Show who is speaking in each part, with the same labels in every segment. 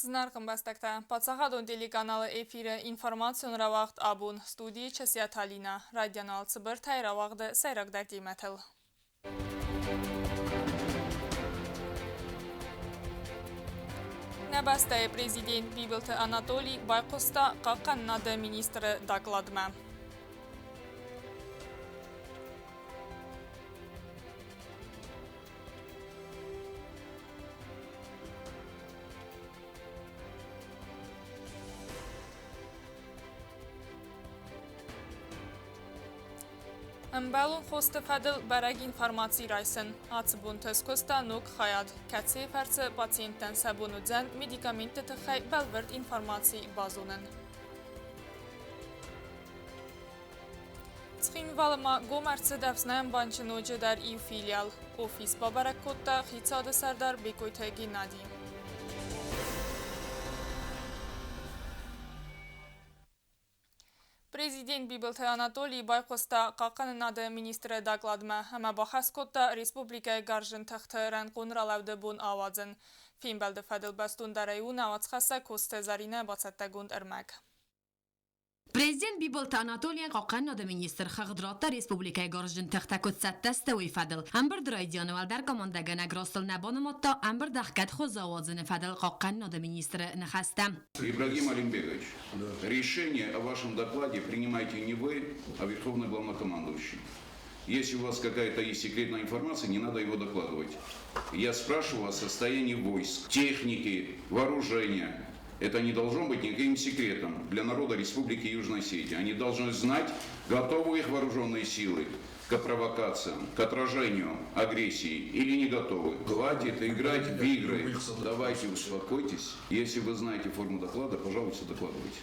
Speaker 1: Зынаргъ ӕмбӕстӕгтӕ, паддзахадон телеканалы эфиры информацион рауагъд абон студийы Часиаты Алинӕ. Райдианал цыбыртӕй рауагъды сӕйрагдӕр темӕтыл. Нӕ бӕстӕйы президент Бибылты Анатолий байхъуыста хъахъхъӕнынады министры докладмӕ. Ӕмбӕлон хосты фӕдыл бӕрӕг информаци райсын. Ацы бонты скуыста ног хайад, кӕцыйы фӕрцы пациенттӕн сӕ бон уыдзӕн медикаментты тыххӕй бӕлвырд информаци базонын. Цхинвалы ма гом ӕрцыд ӕфснайӕн банчы ноджыдӕр иу филиал. Офис бабӕрӕг кодта хицауады сӕрдар Бекъойты Геннадий. Президент Бибылты Анатолий байхъуыста хъахъхъӕнынады министры докладмӕ ӕмӕ бахӕс кодта республикӕйы гарзджын тыхты рӕнхъон ралӕуды бон ауадзын. Фембӕлды фӕдыл бӕстондӕрӕй у нӕ уацхӕссӕг Коцты Заринӕ бацӕттӕгонд ӕрмӕг.
Speaker 2: Президент Бибылты Анатолийӕн хъахъхъӕнынады министр хыгъд радта республикӕйы гарзджын тыхтӕ куыд цӕттӕ сты, уый фӕдыл. Ӕмбырды райдианы уӕлдӕр командӕгӕнӕг Ростыл нӕ банымадта ӕмбырд ӕхгӕд хуызы ауадзыны фӕдыл хъахъхъӕнынады министры ныхӕстӕ.
Speaker 3: Ибрагим Алимбегович, решение о вашем докладе принимаете не вы, а Верховный главнокомандующий. Если у вас какая-то есть секретная информация, не надо его докладывать. Я спрашиваю о состоянии войск, техники, вооружения. Это не должно быть никаким секретом для народа Республики Южная Осетия. Они должны знать, готовы их вооруженные силы к провокациям, к отражению агрессии или не готовы. Хватит играть в игры. Давайте успокойтесь. Если вы знаете форму доклада, пожалуйста, докладывайте.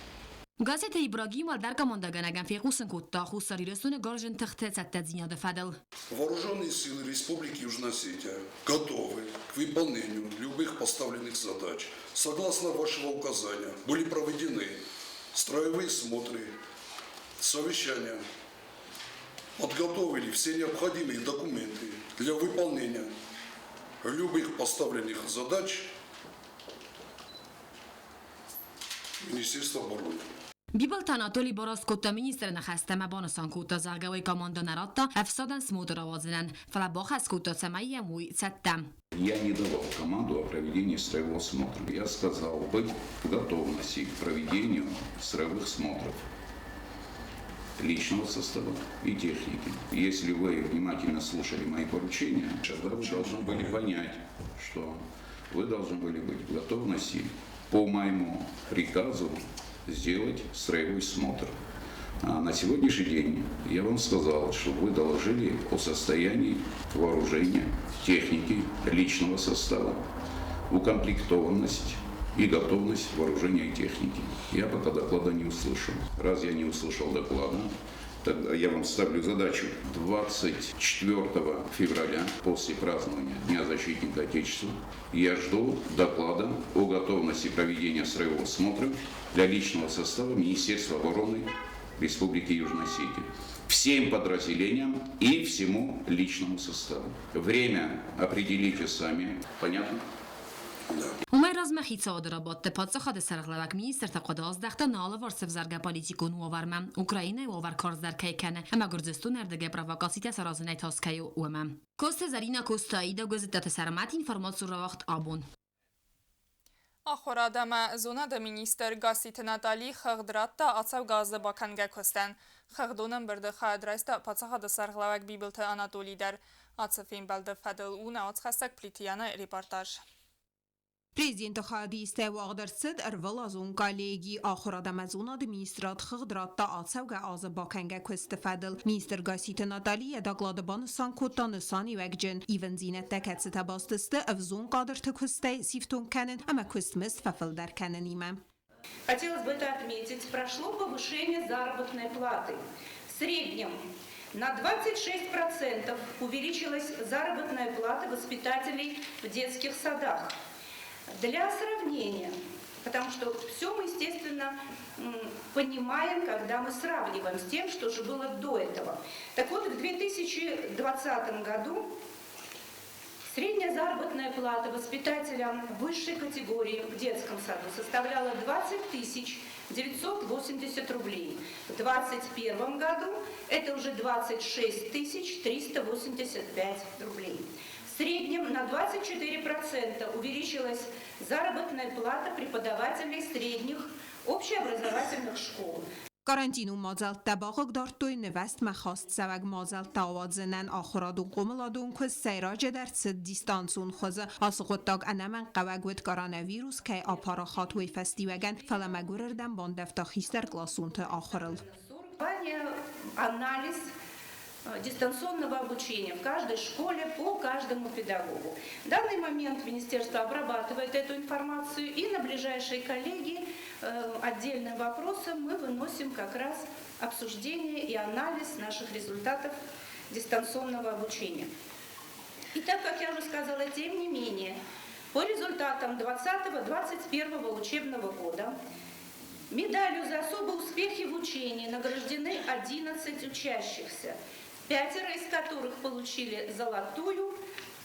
Speaker 2: Газеты Ибрагим уӕлдӕр командӕгӕнӕгӕн фехъусын кодта Хуссар Ирыстоны гарзджын тыхты цӕттӕдзинады фӕдыл.
Speaker 4: Вооруженные силы Республики Южная Осетия готовы к выполнению любых поставленных задач. Согласно вашего указания были проведены строевые смотры, совещания, подготовили все необходимые документы для выполнения любых поставленных задач Министерства обороны.
Speaker 2: Бибылты Анатоли бараст кодта министры ныхӕстӕ ӕмӕ банысан кодта, зӕгъгӕ, уый командӕ нӕ радта ӕфсадӕн смотр ауадзынӕн, фӕлӕ бахӕс кодта, цӕмӕй йӕм уый цӕттӕ.
Speaker 3: Я не давал команду о проведении строевого смотра. Я сказал быть в готовности к проведению строевых смотров личного состава и техники. Если вы внимательно слушали мои поручения, тогда вы должны были понять, что вы должны были быть в готовности по моему приказу сделать строевой смотр. А на сегодняшний день я вам сказал, что вы доложили о состоянии вооружения, техники, личного состава, укомплектованность и готовность вооружения и техники. Я пока доклада не услышал. Раз я не услышал доклада, тогда я вам ставлю задачу 24 февраля, после празднования Дня защитника Отечества, я жду доклада о готовности проведения строевого смотра для личного состава Министерства обороны Республики Южная Осетия. Всем подразделениям и всему личному составу. Время определите сами. Понятно?
Speaker 2: Уымӕй размӕ хицауады рабадты паддзахады сӕргълӕууӕг министрты хъуыды аздӕхта нӕ алыварс ӕвзаргӕ политикон уавӕрмӕ, Украинӕйы уавӕр карздӕр кӕй кӕны ӕмӕ Гуырдзыстоны ӕрдыгӕй провокацитӕ саразынӕй тас кӕй у, уымӕ. Коста Зарина Костаида Гуызыттаты Сӕрмӕт информацион рауагъд абон.
Speaker 1: Ахуырад ӕмӕ зонады министр Гасситы Натали хыгъд радта ацӕугӕ азы бакӕнгӕ куыстӕн. Хыгъдон ӕмбырды хайад райста паддзахады сӕргълӕууӕг Бибылты Анатоли дӕр. Ацы фембӕлды фӕдыл у нӕ уацхӕссӕг Плитианы репортаж.
Speaker 5: Президенты хайадистӕй уагъд ӕрцыд ӕрвылазон коллеги. Ахуырад ӕмӕ зонады министрад хыгъд радта ацӕугӕ азы бакӕнгӕ куысты фӕдыл. Министр Гасситы Натали йӕ доклады банысан кодта нысаниуӕгджын ивындзинӕдтӕ, кӕцытӕ баст сты ӕвзонг кадрты куыстӕй сифтонг кӕнын ӕмӕ куыстмызд фӕфылдӕр кӕнынимӕ.
Speaker 6: Хотелось бы это отметить, прошло повышение заработной платы. В среднем на 26% увеличилась заработная плата воспитателей в детских садах. Для сравнения, потому что все мы, естественно, понимаем, когда мы сравниваем с тем, что же было до этого. Так вот, в 2020 году Средняя заработная плата воспитателям высшей категории в детском саду составляла 20 980 рублей. В 2021 году это уже 26 385 рублей. В среднем на 24% увеличилась заработная плата преподавателей средних общеобразовательных школ.
Speaker 5: Карантинон мадзӕлттӕ бахъыгдардтой нывӕзтмӕ хастцӕуӕг мадзӕлттӕ ауадзынӕн ахуырадон хъомыладон куыст сӕйраджыдӕр цыд дистанцион хуызы. Ацы хъуыддаг ӕнӕмӕнгхъӕуӕг уыд коронавирус кӕй апарахат, уый фӕстиуӕгӕн, фӕлӕ мӕгуырырдӕм бандӕвта хистӕркъласонты ахуырыл.
Speaker 6: Анализ дистанционного обучения в каждой школе по каждому педагогу. В данный момент министерство обрабатывает эту информацию, и на ближайшей коллегии отдельным вопросом мы выносим как раз обсуждение и анализ наших результатов дистанционного обучения. И так, как я уже сказала, тем не менее, по результатам 2020-2021 учебного года медалью за особые успехи в учении награждены 11 учащихся, 5 из которых получили золотую,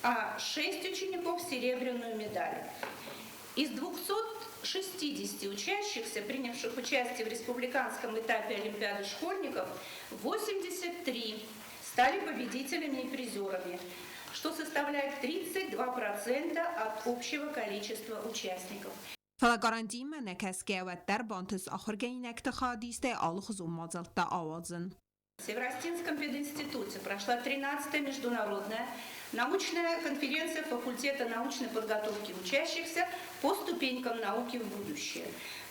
Speaker 6: а 6 учеников серебряную медаль. Из 260 учащихся, принявших участие в республиканском этапе Олимпиады школьников, 83 стали победителями и призерами, что составляет 32% от общего количества участников.
Speaker 5: Фӕлӕ карантинмӕ нӕ кӕсгӕ уӕддӕр бантыст ахуыргӕнинӕгты хайадистӕй алыхуызон мадзӕлттӕ ауадзын.
Speaker 6: В Североосетинском пединституте прошла 13-я международная научная конференция факультета научной подготовки учащихся по ступенькам науки в будущее.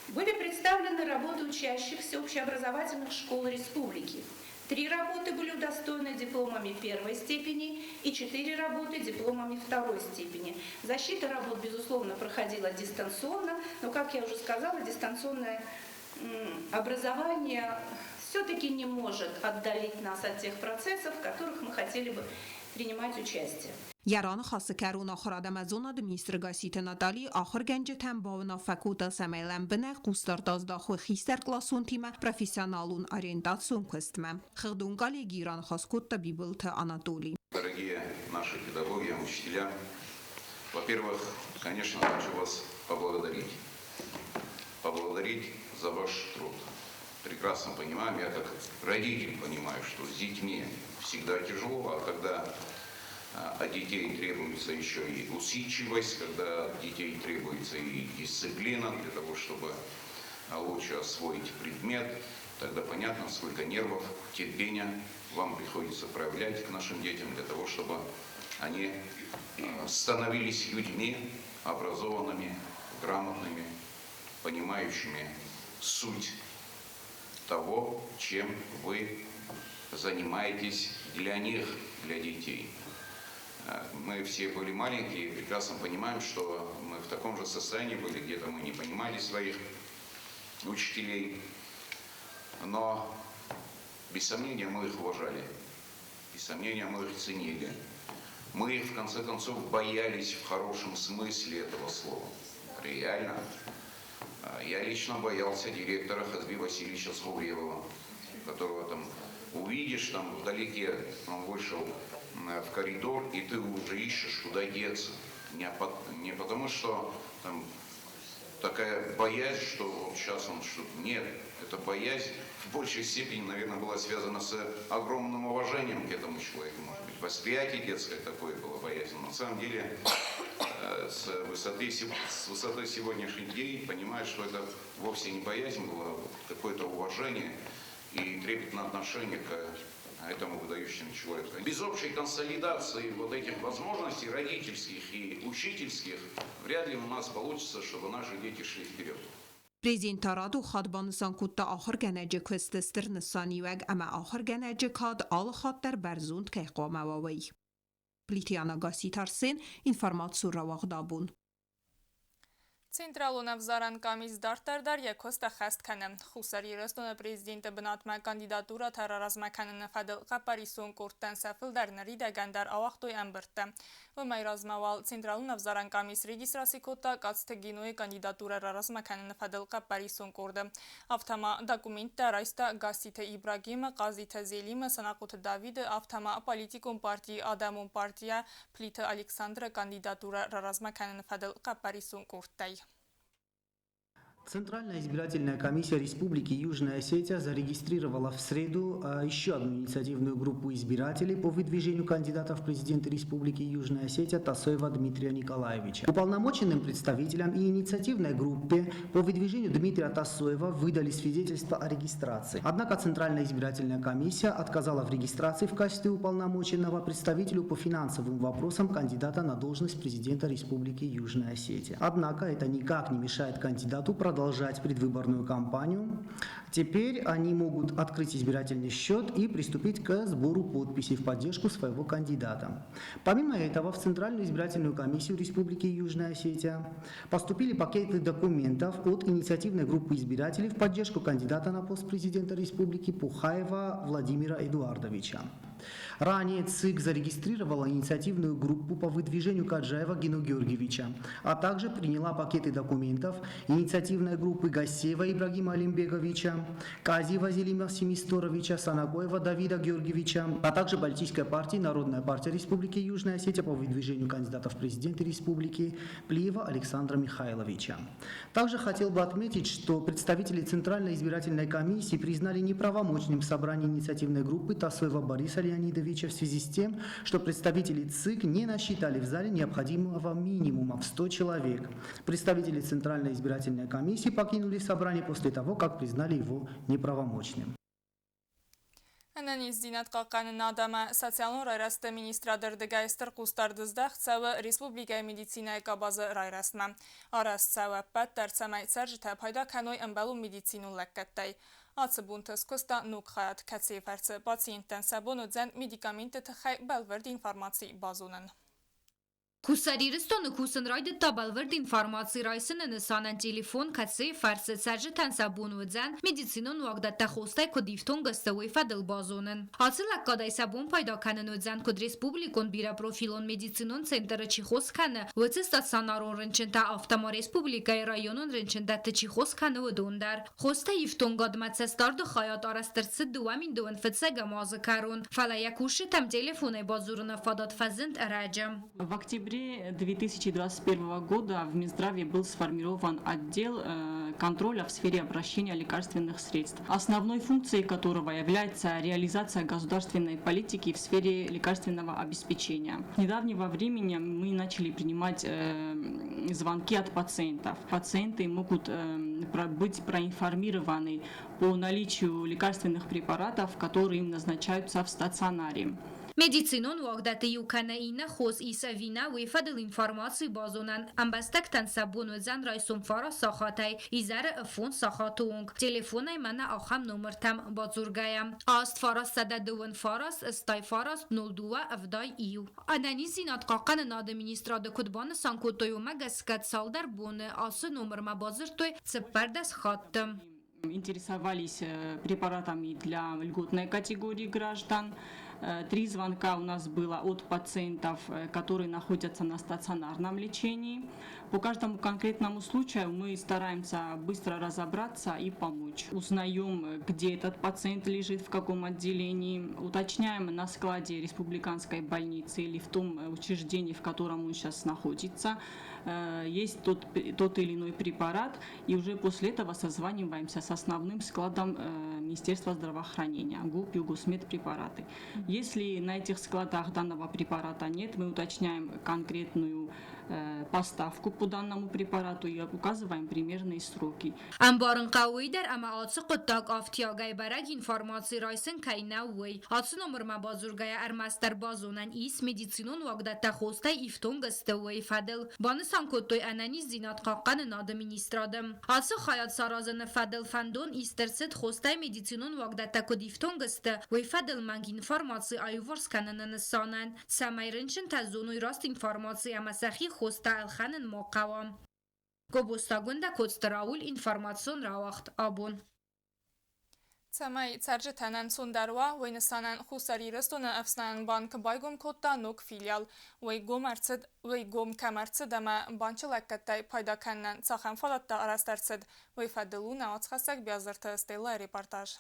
Speaker 6: Были представлены работы учащихся общеобразовательных школ республики. 3 работы были удостоены дипломами первой степени и 4 работы дипломами второй степени. Защита работ, безусловно, проходила дистанционно, но, как я уже сказала, дистанционное образование все-таки не может отдалить нас от тех процессов, в которых мы хотели бы принимать участие.
Speaker 5: Йӕ раныхасы кӕрон ахуырад ӕмӕ зонады министр Гасситы Натали ахуыргӕнджытӕн бауынаффӕ кодта, цӕмӕй лӕмбынӕг хъусдард аздахой хистӕркъласонтимӕ профессионалон ориентацион куыстмӕ. Хыгъдон коллегийы раныхас кодта Бибылты Анатоли.
Speaker 3: Дорогие наши педагоги, учителя, во-первых, конечно, хочу вас поблагодарить. Поблагодарить за ваш труд. Прекрасно понимаем, я как родитель понимаю, что с детьми всегда тяжело, а когда от детей требуется еще и усидчивость, когда от детей требуется и дисциплина для того, чтобы лучше освоить предмет, тогда понятно, сколько нервов, терпения вам приходится проявлять к нашим детям для того, чтобы они становились людьми образованными, грамотными, понимающими суть того, чем вы занимаетесь для них, для детей. Мы все были маленькие и прекрасно понимаем, что мы в таком же состоянии были, где-то мы не понимали своих учителей, но без сомнения мы их уважали, без сомнения мы их ценили. Мы их, в конце концов, боялись в хорошем смысле этого слова. Реально. Я лично боялся директора Хазби Васильевича Сховревова, которого там увидишь, там вдалеке он вышел в коридор, и ты уже ищешь, куда деться. Не потому, что там такая боязнь, что вот сейчас он что-то... Нет, эта боязнь в большей степени, наверное, была связана с огромным уважением к этому человеку. Может быть, восприятие детское такое было боязнь. Но на самом деле с высоты сегодняшних дней понимаешь, что это вовсе не боязнь была, а какое-то уважение и трепетное отношение к этому выдающемуся человеку. Без общей консолидации вот этих возможностей родительских и учительских вряд ли у нас получится, чтобы наши дети шли вперед.
Speaker 5: Президент рад хатт банысан кодта ахуыргӕнӕджы куысты стыр нысаниуӕг ӕмӕ ахуыргӕнӕджы кад алы хатт дӕр бӕрзонд кӕй хъуамӕ уа, уый. Плиты Яна, Гасситы Арсен, информацион рауагъд «Абон».
Speaker 1: Централон ӕвзарӕн къамис дарддӕр дӕр йӕ куыст ӕххӕст кӕны. Хуссар Ирыстоны президенты бынатмӕ кандидатурӕтӕ раразмӕ кӕныны фӕдыл хъӕппӕрисон къордтӕн сӕ фылдӕр ныридӕгӕн дӕр ауагътой ӕмбырдтӕ. Уымӕй размӕ уал Централон ӕвзарӕн къамис регистраци кодта Къадзты Гинойы кандидатурӕ раразмӕ кӕныны фӕдыл хъӕппӕрисон къорды. Афтӕ ма документтӕ райста Гасситы Ибрагимы, Хъазиты Зелимы, Санахъоты Давиды, афтӕ ма политикон парти Адӕмон партийӕ Плиты Александры кандидатурӕ раразмӕ кӕныны фӕдыл хъӕппӕрисон къордтӕй.
Speaker 7: Центральная избирательная комиссия Республики Южная Осетия зарегистрировала в среду еще одну инициативную группу избирателей по выдвижению кандидата в президенты Республики Южная Осетия Тасоева Дмитрия Николаевича. Уполномоченным представителям и инициативной группе по выдвижению Дмитрия Тасоева выдали свидетельство о регистрации. Однако Центральная избирательная комиссия отказала в регистрации в качестве уполномоченного представителю по финансовым вопросам кандидата на должность президента Республики Южная Осетия. Однако это никак не мешает кандидату продолжать предвыборную кампанию. Теперь они могут открыть избирательный счет и приступить к сбору подписей в поддержку своего кандидата. Помимо этого, в Центральную избирательную комиссию Республики Южная Осетия поступили пакеты документов от инициативной группы избирателей в поддержку кандидата на пост президента Республики Пухаева Владимира Эдуардовича. Ранее ЦИК зарегистрировала инициативную группу по выдвижению Каджаева Гену Георгиевича, а также приняла пакеты документов инициативной группы Гасеева Ибрагима Алимбеговича, Казиева Зелима Семисторовича, Санагоева Давида Георгиевича, а также Политической партии Народная партия Республики Южная Осетия по выдвижению кандидатов в президенты Республики Плиева Александра Михайловича. Также хотел бы отметить, что представители Центральной избирательной комиссии признали неправомочным собрание инициативной группы Тасоева Бориса Леонидовича в связи с тем, что представители ЦИК не насчитали в зале необходимого минимума в 100 человек. Представители Центральной избирательной комиссии покинули собрание после того, как признали его неправомочным.
Speaker 1: Ӕнӕниздзинад хъахъхъӕнынад ӕмӕ социалон райрӕзты министрады рдыгӕй стыр хъусдард здӕхт цӕуы республикӕйы медицинӕйы къабазы райрӕзтмӕ. Арӕзт цӕуы ӕппӕт дӕр, цӕмӕй цӕрджытӕ пайда кӕной ӕмбӕлон медицинон лӕггӕдтӕй. Ацы бонты скуыста ног хайад, кӕцыйы фӕрцы пациенттӕн сӕ бон уыдзӕн медикаментты тыххӕй бӕлвырд информаци базонын.
Speaker 8: Хуссар Ирыстоны кусын райдыдта бӕлвырд информаци райсыны нысанӕн телефон, кӕцыйы фӕрцы цӕрджытӕн сӕ бон уыдзӕн медицинон уагдӕттӕ хостӕй куыд ифтонг сты, уый фӕдыл базонын. Ацы лӕггадӕй сӕ бон пайда кӕнын уыдзӕн куыд республикон бирӕпрофилон медицинон центры чи хос кӕны, уыцы стационарон рынчынтӕ, афтӕ ма республикӕйы районон рынчындӕтты чи хос кӕны, уыдон дӕр. Хостӕ ифтонгадмӕ цӕстдарды хайад арӕзт ӕрцыд 2002 фыццӕгӕм азы кӕрон, фӕлӕ йӕ кусджытӕм телефонӕй бадзурыны фадат фӕзынд ӕрӕджы.
Speaker 9: В октябре 2021 года в Минздраве был сформирован отдел контроля в сфере обращения лекарственных средств, основной функцией которого является реализация государственной политики в сфере лекарственного обеспечения. С недавнего времени мы начали принимать звонки от пациентов. Пациенты могут быть проинформированы по наличию лекарственных препаратов, которые им назначаются в стационаре.
Speaker 8: Медицинон уагдӕтты иу кӕнӕ иннӕ хос ис ӕви нӕ, уый фӕдыл информаци базонӕн ӕмбӕстӕгтӕн сӕ бон уыдзӕн райсом фараст сахатӕй изӕры фондз сахаты онг телефонӕй мӕнӕ ахӕм номыртӕм бадзургӕйӕ: 8 929 89 02 71. Ӕнӕниздзинад хъахъхъӕнынады министрады куыд банысан кодтой, уымӕ гӕсгӕ цалдӕр боны ацы номырмӕ бадзырдтой 14 хатты.
Speaker 9: Интересовались препаратами для льготной категории граждан. Три звонка у нас было от пациентов, которые находятся на стационарном лечении. По каждому конкретному случаю мы стараемся быстро разобраться и помочь. Узнаем, где этот пациент лежит, в каком отделении. Уточняем на складе республиканской больницы или в том учреждении, в котором он сейчас находится, есть тот или иной препарат, и уже после этого созваниваемся с основным складом Министерства здравоохранения, ГУП Югосмедпрепараты. Если на этих складах данного препарата нет, мы уточняем конкретную поставку по данному препарату и указываем примерные сроки.
Speaker 8: Ӕмбарын хъӕуы уый дӕр, ӕмӕ ацы хъуыддаг ӕфтиагӕй бӕрӕг информаци райсын кӕй нӕу, уый. Ацы номырмӕ бадзургӕйӕ ӕрмӕстдӕр базонӕн ис, медицинон уагдӕттӕ хостӕй ифтонг сты, уый фӕдыл, банысан кодтой Ӕнӕниздзинад хъахъхъӕнынады министрады. Ацы хайад саразыны фӕдыл фӕндон ист ӕрцыд хостӕй медицинон уагдӕттӕ куыд ифтонг сты, уый фӕдыл мӕнг информаци аиуварс кӕныны нысанӕн, цӕмӕй рынчынтӕ зоной раст информаци ӕмӕ сӕхи хостӕ ӕлхӕнын ма хъӕуа. Гобозты Агуындӕ, Коцты Рауль, информацион рауагъд Абон.
Speaker 1: Цӕмӕй цӕрджытӕн ӕнцондӕр уа, уый нысанӕн Хуссар Ирыстоны Ӕфснайӕн банк байгом кодта ног филиал. Уый гом ӕрцыд, уый гом кӕм ӕрцыд ӕмӕ банчы лӕггӕдтӕй пайда кӕнынӕн цахӕм фадӕттӕ арӕзт ӕрцыд, уый фӕдыл у нӕ уацхӕссӕг Биазырты Стеллайы репортаж.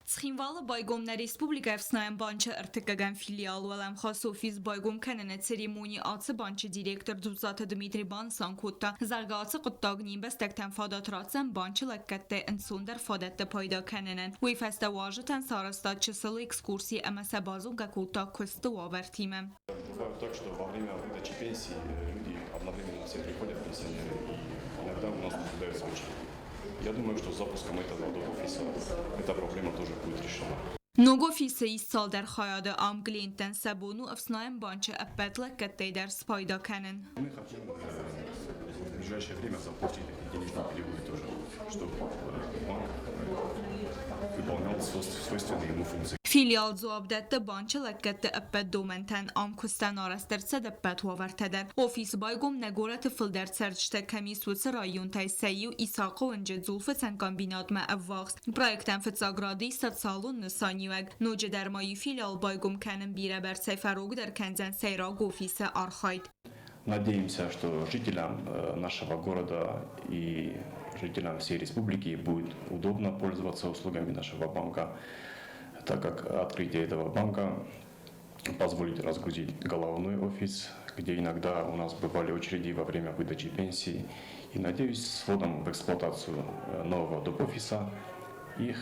Speaker 10: Цхинвалы байгом нӕ республикӕйы Ӕфснайӕн банчы ӕртыккӕгӕм филиал. Уӕлӕмхас офис байгом кӕныны церемони ацы банчы директор Дзудцаты Дмитрий банысан кодта, зӕгъгӕ, ацы хъуыддаг не мбӕстӕгтӕн фадат ратдзӕн банчы лӕггӕдтӕй ӕнцондӕр фадӕттӕ пайда кӕнынӕн. Уый фӕстӕ уазджытӕн сарӕзта чысыл экскурси ӕмӕ сӕ базонгӕ кодта куысты уавӕртимӕ.
Speaker 11: Бывает так, что во время выдачи пенсии люди одновременно все приходят, пенсионеры, и иногда у нас наблюдаются очереди. Я думаю, что с запуском этого офиса эта проблема тоже будет решена.
Speaker 10: Ног офисы ис цалдӕр хайады, ам клиенттӕн сӕ бон у Ӕфснайӕн банчы ӕппӕт лӕггӕдтӕй дӕр спайда кӕнын.
Speaker 11: Мы хотим в ближайшее время запустить денежные переводы тоже, чтобы банк выполнял свойственные ему функции.
Speaker 10: Филиал дзуапп дӕтты банчы лӕггӕдты ӕппӕт домӕнтӕн, ам куыстӕн арӕзт ӕрцыд ӕппӕт уавӕртӕ дӕр. Офис байгом нӕ горӕты фылдӕр цӕрджытӕ кӕм ис, уыцы районтӕй сӕ иу Исахъы уынджы дзулфыцӕн комбинатмӕ ӕввахс. Проектӕн фыццаг рады ис социалон нысаниуӕг. Ноджыдӕр ма иу филиал байгом кӕнын бирӕбӕрцӕй фӕрогдӕр кӕндзӕн сӕйраг офисы архайд.
Speaker 11: Надеемся, что жителям нашего города и жителям всей республики будет удобно пользоваться услугами нашего банка, так как открытие этого банка позволит разгрузить головной офис, где иногда у нас бывали очереди во время выдачи пенсии. И надеюсь, с вводом в эксплуатацию нового доп. Офиса их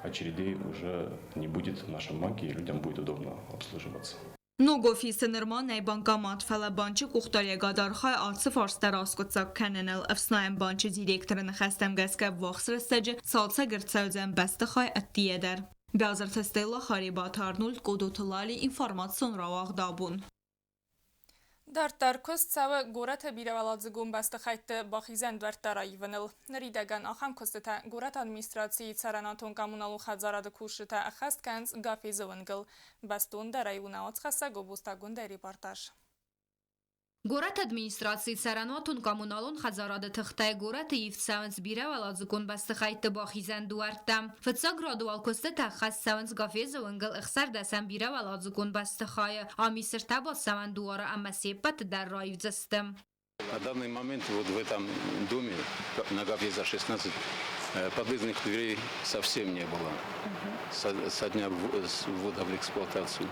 Speaker 11: очередей уже не будет в нашем банке и людям будет удобно обслуживаться.
Speaker 10: Ног офисы нырма нӕй банкомат, фӕлӕ банчы къухдариуӕгад архайы ацы фарста раскъуыддзаг кӕныныл. Ӕфснайӕн банчы директоры ныхӕстӕм гӕсгӕ ӕввахс рӕстӕджы цалцӕг ӕрцӕудзӕн бӕстыхай ӕддейӕ дӕр. Бязырты Стелла, Харебаты Арнольд, Къодоты Лали, информацион рауагъд Абон.
Speaker 1: Дарддӕр куыст цӕуы горӕты бирӕуӕладзыгон бӕстыхӕйтты бахизӕн дуӕрттӕ раивыныл. Ныридӕгӕн ахӕм куыстытӕ горӕты администрацийы цӕрӕнуатон-коммуналон хӕдзарады кусджытӕ ӕххӕст кӕнынц Гафезы уынгыл. Бӕстондӕрӕй у нӕ уацхӕссӕг Гобозты Агуындӕйы репортаж.
Speaker 8: Горӕты администрацийы цӕрӕнуатон-коммуналон хӕдзарады тыхтӕй горӕты ивд цӕуынц бирӕуӕладзыгон бӕстыхӕйтты бахизӕн дуӕрттӕ. Фыццаг рады уал куыстытӕ ӕххӕст цӕуынц Гафезы уынгыл ӕхсӕрдӕсӕм бирӕуӕладзыгон бӕстыхайы. Ам ис ӕртӕ бацӕуӕн дуары ӕмӕ се ппӕты дӕр раивдзысты.
Speaker 12: На данный момент вот в этом доме на Гафеза 16 подъездных дверей совсем не было со дня ввода в эксплуатацию.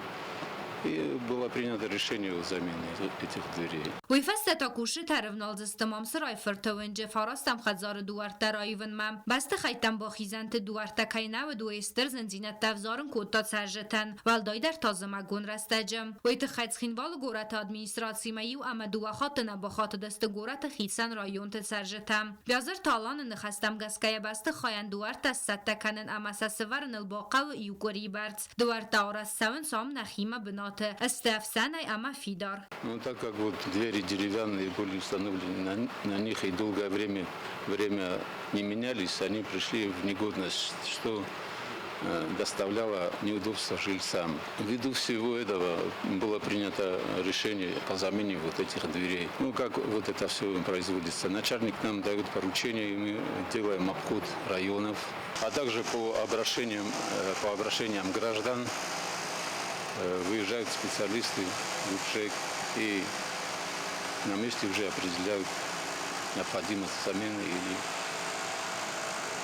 Speaker 12: И было принято решение о замене этих дверей.
Speaker 8: Уый фӕстӕ та кусджытӕ ӕрӕвналдзысты Мамсырайы-фырты уынджы фарастӕм хӕдзары дуӕрттӕ раивынмӕ. Бӕстыхӕйттӕм бахизӕнты дуӕрттӕ кӕй нӕ уыд, уый стыр зындзинӕдтӕ ӕвзарын кодта цӕрджытӕн, уӕлдайдӕр та зымӕгон рӕстӕджы. Уый тыххӕй Цхинвалы горӕты администрацимӕ иу ӕмӕ дыууӕ хатты нӕ бахатыдысты горӕты хицӕн районты цӕрджытӕ. Биазырты Аланы ныхӕстӕм гӕсгӕ йӕ бӕстыхайӕн дуӕрттӕ сцӕттӕ кӕнын ӕмӕ сӕ сывӕрыныл бахъӕуы иу къуырийы бӕрц. Дуӕрттӕ арӕзт цӕуынц ам нӕхимӕ бынаты, сты ӕфсӕнӕй ӕмӕ фидар.
Speaker 12: Ну, так как вот двери деревянные были установлены на них и долгое время не менялись, они пришли в негодность, что доставляло неудобства жильцам. Ввиду всего этого было принято решение по замене вот этих дверей. Ну, как вот это все производится? Начальник нам дает поручение, и мы делаем обход районов, а также по обращениям граждан выезжают специалисты ГУПЖЭК и на месте уже определяют необходимость замены или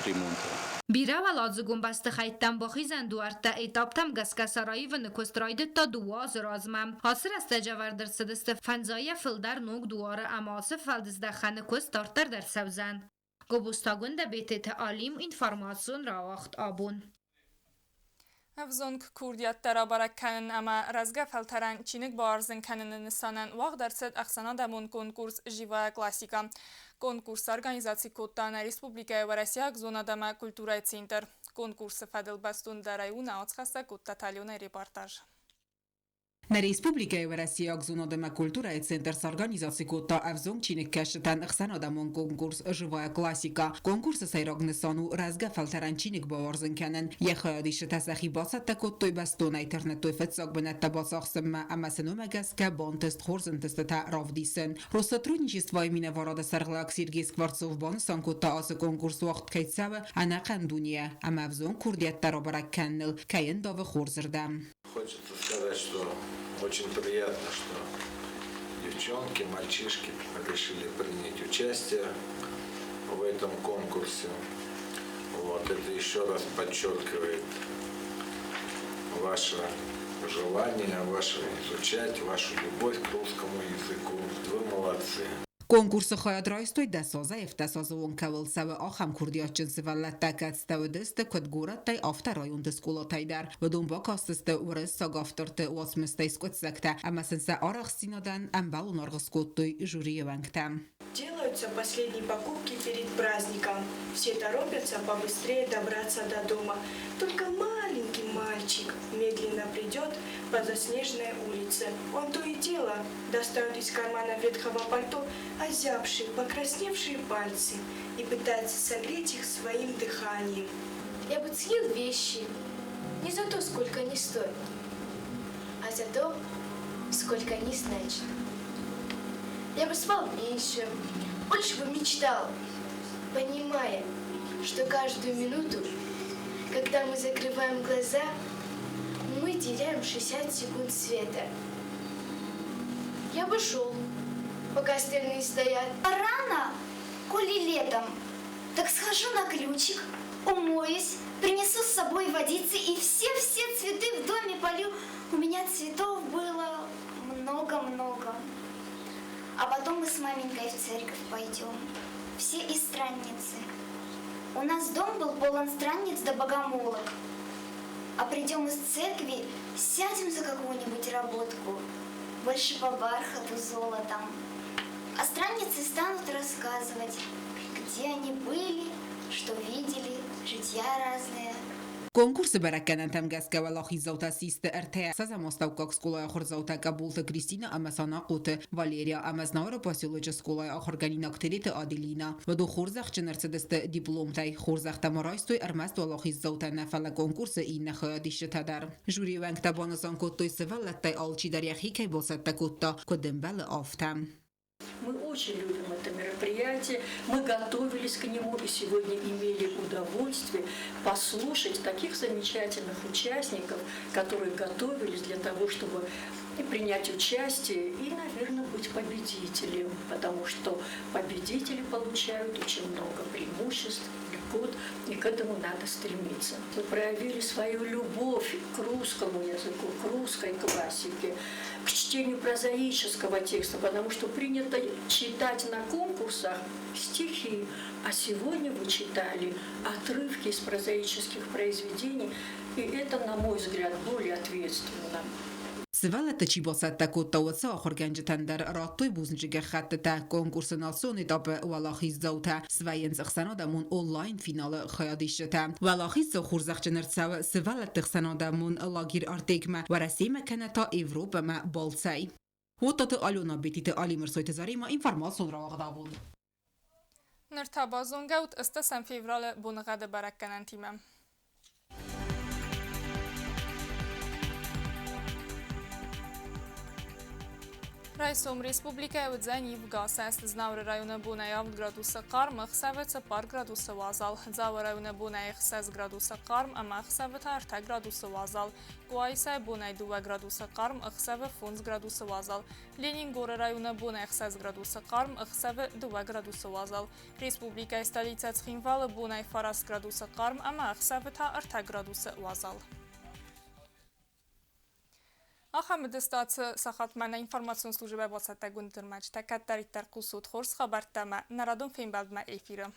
Speaker 12: ремонта.
Speaker 8: Бирӕуӕладзыгон бӕстыхӕйттӕм бахизӕн дуӕрттӕ этаптӕм гӕсгӕ сӕ раивыны куыст райдыдта 2 азы размӕ. Ацы рӕстӕджы ӕвӕрд ӕрцыдысты фӕндзайӕ фылдӕр ног дуары ӕмӕ ацы фӕлдыздӕхӕны куыст дарддӕр дӕр цӕудзӕн. Гобозты Агуындӕ, Бететы Алим, информацион рауагъд Абон.
Speaker 1: Ӕвзонг курдиӕттӕ рабӕрӕг кӕнын ӕмӕ рӕзгӕ фӕлтӕрӕн чиныг бауарзын кӕныны нысанӕн уагъд ӕрцыд ӕхсӕнадӕмон конкурс «Живая классика». Конкурс организаци кодта нӕ республикӕйы Уӕрӕсейаг зонад ӕмӕ культурӕйы центр. Конкурсы фӕдыл бӕстондӕрӕй у нӕ уацхӕссӕг Кодтаты Аленайы репортаж.
Speaker 13: Нӕ республикӕйы Уӕрӕсейаг зонад ӕмӕ культурӕйы центр сорганизаци кодта ӕвзонг чиныгкӕсджытӕн ӕхсӕнадӕмон конкурс «Живая классика». Конкурсы сӕйраг нысан у рӕзгӕ фӕлтӕрӕн чиныг бауарзын кӕнын. Йӕ хайадисджытӕ сӕхи бацӕттӕ кодтой бӕстонӕй, тырныдтой фыццаг бынӕттӕ бацахсынмӕ ӕмӕ сын уымӕ гӕсгӕ бантыст хорз ӕнтыстытӕ равдисын. Россотрудничествойы минӕварады сӕргълӕууӕг Сергей Скворцов банысан кодта, ацы конкурс уагъд кӕй цӕуы ӕнӕхъӕн дунейӕ ӕмӕ ӕвзонг курдиӕттӕ рабӕрӕг кӕныныл кӕй ӕндавы хорзырдӕм.
Speaker 14: Хочется сказать, что очень приятно, что девчонки, мальчишки решили принять участие в этом конкурсе. Вот это еще раз подчеркивает ваше желание, ваше изучать, вашу любовь к русскому языку. Вы молодцы.
Speaker 13: Конкурсы хайад райстой 10 азӕй 17 азы онг кӕуыл цӕуы, ахӕм курдиатджын сывӕллӕттӕ, кӕцытӕ уыдысты куыд горӕттӕй, афтӕ районты скъолатӕй дӕр. Уыдон бакастысты уырыссаг авторты уацмыстӕй скъуыддзӕгтӕ ӕмӕ сын сӕ арӕхстдзинадӕн ӕмбӕлон аргъ скодтой жюрийы уӕнгтӕ.
Speaker 15: Делаются последние покупки перед праздником. Все торопятся побыстрее добраться до дома. Только маленький мальчик медленно придет по заснеженной улице. Он то и дело достает из кармана ветхого пальто озябшие, покрасневшие пальцы и пытается согреть их своим дыханием.
Speaker 16: Я бы ценил вещи не за то, сколько они стоят, а за то, сколько они значат. Я бы спал меньше, больше бы мечтал, понимая, что каждую минуту, когда мы закрываем глаза, мы теряем 60 секунд света. Я бы шел, пока остальные стоят.
Speaker 17: Рано, коли летом, так схожу на ключик, умоюсь, принесу с собой водицы и все-все цветы в доме полю. У меня цветов было много-много. А потом мы с маменькой в церковь пойдем. Все и странницы. У нас дом был полон странниц да богомолок. А придем из церкви, сядем за какую-нибудь работку, больше по бархату золотом. А странницы станут рассказывать, где они были, что видели, житья разные.
Speaker 13: Конкурсы бӕрӕггӕнӕнтӕм гӕсгӕ уӕлахиздзаутӕ систы ӕртӕ ӕхсӕзӕм астӕуккаг скъолайы ахуырдзаутӕ Къӕбулты Кристинӕ ӕмӕ Санахъоты Валерия ӕмӕ Знауыры поселочы скъолайы ахуыргӕнинаг Тереты Аделинӕ. Уыдон хорзӕхджын ӕрцыдысты дипломтӕй. Хорзӕхтӕ ма райстой ӕрмӕст уӕлахиздзаутӕ нӕ, фӕлӕ конкурсы иннӕ хайадисджытӕ дӕр. Жюрийы уӕнгтӕ банысан кодтой, сывӕллӕттӕй алчидӕр йӕхи кӕй бацӕттӕ кодта, куыд ӕмбӕлы, афтӕ.
Speaker 18: Мы очень любим это мероприятие, мы готовились к нему и сегодня имели удовольствие послушать таких замечательных участников, которые готовились для того, чтобы принять участие и, наверное, быть победителем, потому что победители получают очень много преимуществ, льгот, и к этому надо стремиться. Вы проявили свою любовь к русскому языку, к русской классике, к чтению прозаического текста, потому что принято читать на конкурсах стихи, а сегодня вы читали отрывки из прозаических произведений, и это, на мой взгляд, более ответственно.
Speaker 13: Сывӕллӕтты чи бацӕттӕ кодта, уыцы ахуыргӕнджытӕн дӕр радтой бузныджы гӕххӕттытӕ. Конкурсы национ этапы уӕлахиздзаутӕ свӕййынц ӕхсӕнадӕмон онлайн-финалы хайадисджытӕ. Уӕлахиздзау хорзӕхджын ӕрцӕуы сывӕллӕтты ӕхсӕнадӕмон лагерь Артекмӕ, Уӕрӕсемӕ кӕнӕ та Европӕмӕ балцӕй. Уоттаты Алена, Бетиты Алимыр, Сойты Заремӕ, информацион рауагъдабон.
Speaker 1: Ныр та базонгӕ ут 8 февралы боныгъӕды бӕрӕггӕнӕнтимӕ. Райсом республикӕйы уыдзӕн ивгӕ. Знауыры районы бонӕй 7 градусы хъарм, ӕхсӕвы 4 градусы уазал. Дзауы районы бонӕй 6 градусы хъарм ӕмӕ ӕхсӕвы та 3 градусы уазал. Къуайсайы бонӕй 2 градусы хъарм, ӕхсӕвы 5 градусы уазал. Ленингоры районы бонӕй 6 градусы хъарм, ӕхсӕвы 2 градусы уазал. Республикӕйы столицӕ Цхинвалы бонӕй 9 градусы хъарм ӕмӕ ӕхсӕвы та 3 градусы уазал. Ахӕм стацы сахатмӕ нӕ информацион службӕ бацӕттӕгонд ӕрмӕджытӕ кӕддӕриддӕр хъусут хорз хабӕрттӕ ӕмӕ нӕ радон фембӕлдмӕ эфиры.